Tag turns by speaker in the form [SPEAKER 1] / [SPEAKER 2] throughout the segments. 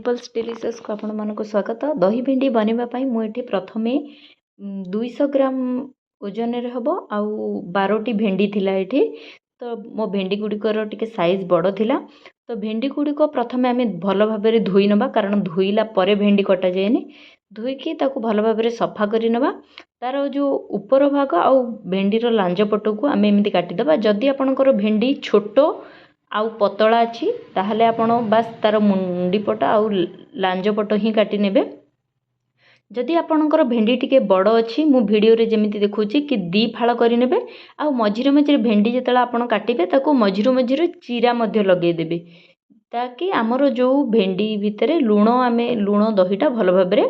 [SPEAKER 1] ସିମ୍ପଲ୍ସ ଡେଲିସିୟସ୍କୁ ଆପଣମାନଙ୍କୁ ସ୍ୱାଗତ। ଦହି ଭେଣ୍ଡି ବନେଇବା ପାଇଁ ମୁଁ ଏଠି ପ୍ରଥମେ 200 ଗ୍ରାମ ଓଜନରେ ହେବ ଆଉ 12ଟି ଭେଣ୍ଡି ଥିଲା ଏଠି। ତ ମୋ ଭେଣ୍ଡି ଗୁଡ଼ିକର ଟିକେ ସାଇଜ୍ ବଡ଼ ଥିଲା। ତ ଭେଣ୍ଡି ଗୁଡ଼ିକ ପ୍ରଥମେ ଆମେ ଭଲ ଭାବରେ ଧୋଇ ନେବା, କାରଣ ଧୋଇଲା ପରେ ଭେଣ୍ଡି କଟାଯାଏନି। ଧୋଇକି ତାକୁ ଭଲ ଭାବରେ ସଫା କରି ନେବା। ତା'ର ଯେଉଁ ଉପର ଭାଗ ଆଉ ଭେଣ୍ଡିର ଲାଞ୍ଜ ପଟକୁ ଆମେ ଏମିତି କାଟିଦେବା। ଯଦି ଆପଣଙ୍କର ଭେଣ୍ଡି ଛୋଟ ଆଉ ପତଳା ଅଛି, ତାହେଲେ ଆପଣ ବାସ୍ ତା'ର ମୁଣ୍ଡି ପଟ ଆଉ ଲାଞ୍ଜ ପଟ ହିଁ କାଟି ନେବେ। ଯଦି ଆପଣଙ୍କର ଭେଣ୍ଡି ଟିକେ ବଡ଼ ଅଛି, ମୁଁ ଭିଡ଼ିଓରେ ଯେମିତି ଦେଖାଉଛି କି ଦୁଇ ଫାଳ କରିନେବେ ଆଉ ମଝିରେ ମଝିରେ ଭେଣ୍ଡି ଯେତେବେଳେ ଆପଣ କାଟିବେ, ତାକୁ ମଝିରୁ ମଝିରୁ ଚିରା ମଧ୍ୟ ଲଗାଇଦେବେ, ତାକି ଆମର ଯେଉଁ ଭେଣ୍ଡି ଭିତରେ ଲୁଣ, ଆମେ ଲୁଣ ଦହିଟା ଭଲ ଭାବରେ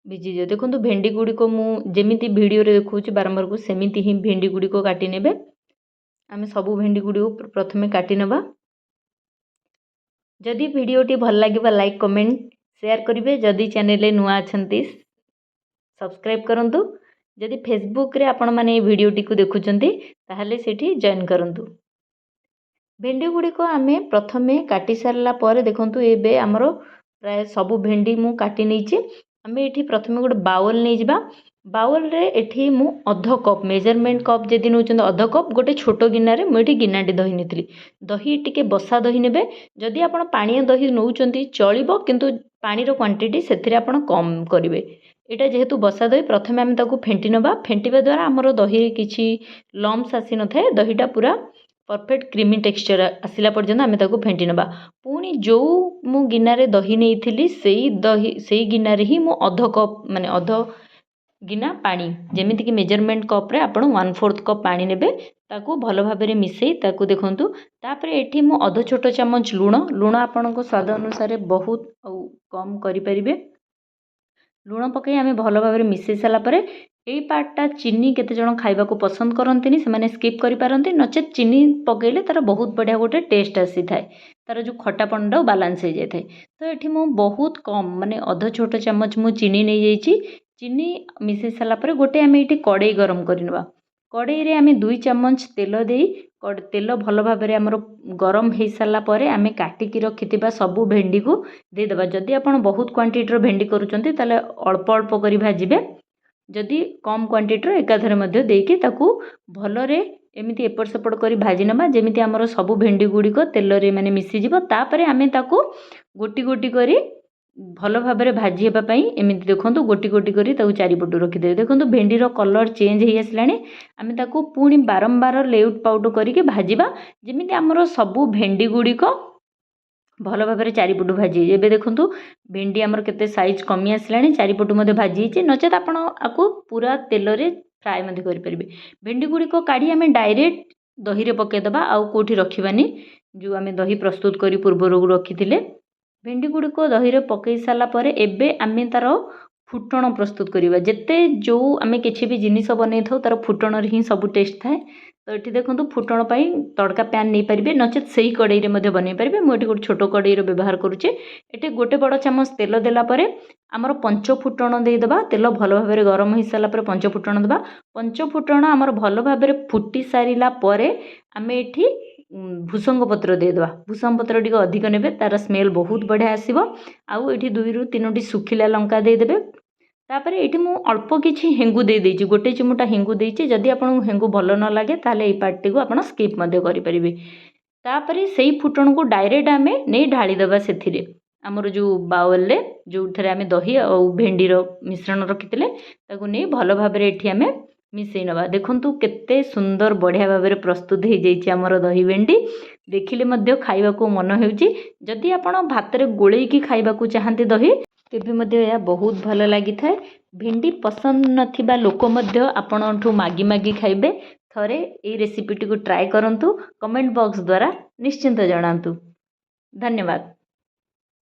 [SPEAKER 1] ଭିଜିଯିବ। ଦେଖନ୍ତୁ, ଭେଣ୍ଡି ଗୁଡ଼ିକ ମୁଁ ଯେମିତି ଭିଡ଼ିଓରେ ଦେଖାଉଛି ବାରମ୍ବାରକୁ, ସେମିତି ହିଁ ଭେଣ୍ଡି ଗୁଡ଼ିକ କାଟି ନେବେ। ଆମେ ସବୁ ଭେଣ୍ଡି ଗୁଡ଼ିକୁ ପ୍ରଥମେ କାଟି ନେବା। ଯଦି ଭିଡ଼ିଓଟି ଭଲ ଲାଗିବ, ଲାଇକ୍, କମେଣ୍ଟ, ସେୟାର କରିବେ। ଯଦି ଚ୍ୟାନେଲରେ ନୂଆ ଅଛନ୍ତି, ସବସ୍କ୍ରାଇବ୍ କରନ୍ତୁ। ଯଦି ଫେସବୁକ୍ରେ ଆପଣମାନେ ଏଇ ଭିଡ଼ିଓଟିକୁ ଦେଖୁଛନ୍ତି, ତାହେଲେ ସେଇଠି ଜଏନ୍ କରନ୍ତୁ। ଭେଣ୍ଡି ଗୁଡ଼ିକ ଆମେ ପ୍ରଥମେ କାଟି ସାରିଲା ପରେ, ଦେଖନ୍ତୁ, ଏବେ ଆମର ପ୍ରାୟ ସବୁ ଭେଣ୍ଡି ମୁଁ କାଟି ନେଇଛି। ଆମେ ଏଠି ପ୍ରଥମେ ଗୋଟେ ବାଉଲ୍ ନେଇଯିବା। ବାଉଲ୍ରେ ଏଠି ମୁଁ ଅଧ କପ୍, ମେଜରମେଣ୍ଟ କପ୍ ଯଦି ନେଉଛନ୍ତି ଅଧ କପ୍, ଗୋଟେ ଛୋଟ ଗିନାରେ ମୁଁ ଏଠି ଗିନାଟି ଦହି ନେଇଥିଲି। ଦହି ଟିକେ ବସା ଦହି ନେବେ। ଯଦି ଆପଣ ପାଣିଆ ଦହି ନେଉଛନ୍ତି ଚଳିବ, କିନ୍ତୁ ପାଣିର କ୍ୱାଣ୍ଟିଟି ସେଥିରେ ଆପଣ କମ୍ କରିବେ। ଏଇଟା ଯେହେତୁ ବସା ଦହି, ପ୍ରଥମେ ଆମେ ତାକୁ ଫେଣ୍ଟି ନେବା। ଫେଣ୍ଟିବା ଦ୍ୱାରା ଆମର ଦହିରେ କିଛି ଲମ୍ପସ୍ ଆସିନଥାଏ। ଦହିଟା ପୁରା ପରଫେକ୍ଟ କ୍ରିମି ଟେକ୍ସଚର୍ ଆସିଲା ପର୍ଯ୍ୟନ୍ତ ଆମେ ତାକୁ ଫେଣ୍ଟି ନେବା। ପୁଣି ଯେଉଁ ମୁଁ ଗିନାରେ ଦହି ନେଇଥିଲି, ସେଇ ଦହି, ସେଇ ଗିନାରେ ହିଁ ମୁଁ ଅଧ କପ୍, ମାନେ ଅଧ ଗିନା ପାଣି, ଯେମିତିକି ମେଜରମେଣ୍ଟ କପ୍ରେ ଆପଣ 1/4 କପ୍ ପାଣି ନେବେ। ତାକୁ ଭଲ ଭାବରେ ମିଶାଇ ତାକୁ ଦେଖନ୍ତୁ। ତାପରେ ଏଠି ମୁଁ ଅଧ ଛୋଟ ଚାମଚ ଲୁଣ। ଲୁଣ ଆପଣଙ୍କ ସ୍ୱାଦ ଅନୁସାରେ ବହୁତ ଆଉ କମ୍ କରିପାରିବେ। ଲୁଣ ପକାଇ ଆମେ ଭଲ ଭାବରେ ମିଶାଇ ସାରିଲା ପରେ ଏଇ ପାର୍ଟଟା, ଚିନି କେତେ ଜଣ ଖାଇବାକୁ ପସନ୍ଦ କରନ୍ତିନି, ସେମାନେ ସ୍କିପ୍ କରିପାରନ୍ତି। ନଚେତ୍ ଚିନି ପକାଇଲେ ତା'ର ବହୁତ ବଢ଼ିଆ ଗୋଟେ ଟେଷ୍ଟ ଆସିଥାଏ, ତା'ର ଯେଉଁ ଖଟାପଣଟା ବାଲାନ୍ସ ହେଇଯାଇଥାଏ। ତ ଏଠି ମୁଁ ବହୁତ କମ୍, ମାନେ ଅଧ ଛୋଟ ଚାମଚ ମୁଁ ଚିନି ନେଇଯାଇଛି। ଚିନି ମିଶାଇ ସାରିଲା ପରେ ଗୋଟେ ଆମେ ଏଇଠି କଡ଼େଇ ଗରମ କରିନେବା। କଡ଼େଇରେ ଆମେ 2 ଚାମଚ ତେଲ ଦେଇ, ତେଲ ଭଲ ଭାବରେ ଆମର ଗରମ ହେଇସାରିଲା ପରେ ଆମେ କାଟିକି ରଖିଥିବା ସବୁ ଭେଣ୍ଡିକୁ ଦେଇଦେବା। ଯଦି ଆପଣ ବହୁତ କ୍ୱାଣ୍ଟିଟିର ଭେଣ୍ଡି କରୁଛନ୍ତି, ତାହେଲେ ଅଳ୍ପ ଅଳ୍ପ କରି ଭାଜିବେ। ଯଦି କମ୍ କ୍ୱାଣ୍ଟିଟିର, ଏକାଥରେ ମଧ୍ୟ ଦେଇକି ତାକୁ ଭଲରେ ଏମିତି ଏପଟ ସେପଟ କରି ଭାଜି ନେବା, ଯେମିତି ଆମର ସବୁ ଭେଣ୍ଡି ଗୁଡ଼ିକ ତେଲରେ ମାନେ ମିଶିଯିବ। ତାପରେ ଆମେ ତାକୁ ଗୋଟି ଗୋଟି କରି ଭଲ ଭାବରେ ଭାଜି ହେବା ପାଇଁ ଏମିତି ଦେଖନ୍ତୁ, ଗୋଟି ଗୋଟି କରି ତାକୁ ଚାରିପଟୁ ରଖିଦେବେ। ଦେଖନ୍ତୁ, ଭେଣ୍ଡିର କଲର୍ ଚେଞ୍ଜ ହେଇ ଆସିଲାଣି। ଆମେ ତାକୁ ପୁଣି ବାରମ୍ବାର ଲେଉଟ ପାଉଟ କରିକି ଭାଜିବା, ଯେମିତି ଆମର ସବୁ ଭେଣ୍ଡି ଗୁଡ଼ିକ ଭଲ ଭାବରେ ଚାରିପଟୁ ଭାଜି ହେଇଯିବ। ଏବେ ଦେଖନ୍ତୁ, ଭେଣ୍ଡି ଆମର କେତେ ସାଇଜ୍ କମି ଆସିଲାଣି, ଚାରିପଟୁ ମଧ୍ୟ ଭାଜି ହେଇଛି। ନଚେତ୍ ଆପଣ ଆକୁ ପୁରା ତେଲରେ ଫ୍ରାଏ ମଧ୍ୟ କରିପାରିବେ। ଭେଣ୍ଡି ଗୁଡ଼ିକ କାଢ଼ି ଆମେ ଡାଇରେକ୍ଟ ଦହିରେ ପକାଇଦେବା, ଆଉ କେଉଁଠି ରଖିବାନି, ଯେଉଁ ଆମେ ଦହି ପ୍ରସ୍ତୁତ କରି ପୂର୍ବରୁ ରଖିଥିଲେ। ଭେଣ୍ଡି ଗୁଡ଼ିକ ଦହିରେ ପକାଇ ସାରିଲା ପରେ ଏବେ ଆମେ ତା'ର ଫୁଟଣ ପ୍ରସ୍ତୁତ କରିବା। ଯେତେ ଯେଉଁ ଆମେ କିଛି ବି ଜିନିଷ ବନେଇଥାଉ, ତା'ର ଫୁଟଣରେ ହିଁ ସବୁ ଟେଷ୍ଟ ଥାଏ। ତ ଏଠି ଦେଖନ୍ତୁ, ଫୁଟଣ ପାଇଁ ତଡ଼କା ପ୍ୟାନ୍ ନେଇପାରିବେ, ନଚେତ୍ ସେଇ କଡ଼େଇରେ ମଧ୍ୟ ବନେଇ ପାରିବେ। ମୁଁ ଏଠି ଗୋଟେ ଛୋଟ କଡ଼େଇର ବ୍ୟବହାର କରୁଛି। ଏଠି ଗୋଟେ ବଡ଼ ଚାମଚ ତେଲ ଦେଲା ପରେ ଆମର ପଞ୍ଚ ଫୁଟଣ ଦେଇଦେବା। ତେଲ ଭଲ ଭାବରେ ଗରମ ହୋଇସାରିଲା ପରେ ପଞ୍ଚ ଫୁଟଣ ଦେବା। ପଞ୍ଚ ଫୁଟଣ ଆମର ଭଲ ଭାବରେ ଫୁଟି ସାରିଲା ପରେ ଆମେ ଏଠି ଭୃସଙ୍ଗ ପତ୍ର ଦେଇଦେବା। ଭୃସଙ୍ଗ ପତ୍ର ଟିକେ ଅଧିକ ନେବେ, ତା'ର ସ୍ମେଲ୍ ବହୁତ ବଢ଼ିଆ ଆସିବ। ଆଉ ଏଠି ଦୁଇରୁ ତିନୋଟି ଶୁଖିଲା ଲଙ୍କା ଦେଇଦେବେ। ତାପରେ ଏଇଠି ମୁଁ ଅଳ୍ପ କିଛି ହେଙ୍ଗୁ ଦେଇଦେଇଛି, ଗୋଟେ ଚିମୁଟା ହେଙ୍ଗୁ ଦେଇଛି। ଯଦି ଆପଣଙ୍କୁ ହେଙ୍ଗୁ ଭଲ ନ ଲାଗେ, ତାହେଲେ ଏଇ ପାର୍ଟଟିକୁ ଆପଣ ସ୍କିପ୍ ମଧ୍ୟ କରିପାରିବେ। ତାପରେ ସେଇ ଫୁଟଣକୁ ଡାଇରେକ୍ଟ ଆମେ ନେଇ ଢାଳିଦେବା ସେଥିରେ, ଆମର ଯେଉଁ ବାଉଲରେ ଯେଉଁଥିରେ ଆମେ ଦହି ଆଉ ଭେଣ୍ଡିର ମିଶ୍ରଣ ରଖିଥିଲେ, ତାକୁ ନେଇ ଭଲ ଭାବରେ ଏଠି ଆମେ ମିଶାଇ ନେବା। ଦେଖନ୍ତୁ, କେତେ ସୁନ୍ଦର ବଢ଼ିଆ ଭାବରେ ପ୍ରସ୍ତୁତ ହେଇଯାଇଛି ଆମର ଦହି ଭେଣ୍ଡି। ଦେଖିଲେ ମଧ୍ୟ ଖାଇବାକୁ ମନ ହେଉଛି। ଯଦି ଆପଣ ଭାତରେ ଗୋଳେଇକି ଖାଇବାକୁ ଚାହାନ୍ତି ଦହି, ତେବେ ମଧ୍ୟ ଏହା ବହୁତ ଭଲ ଲାଗିଥାଏ। ଭେଣ୍ଡି ପସନ୍ଦ ନଥିବା ଲୋକ ମଧ୍ୟ ଆପଣଙ୍କଠୁ ମାଗି ମାଗି ଖାଇବେ। ଥରେ ଏଇ ରେସିପିଟିକୁ ଟ୍ରାଏ କରନ୍ତୁ, କମେଣ୍ଟ ବକ୍ସ ଦ୍ୱାରା ନିଶ୍ଚିନ୍ତ ଜଣାନ୍ତୁ। ଧନ୍ୟବାଦ।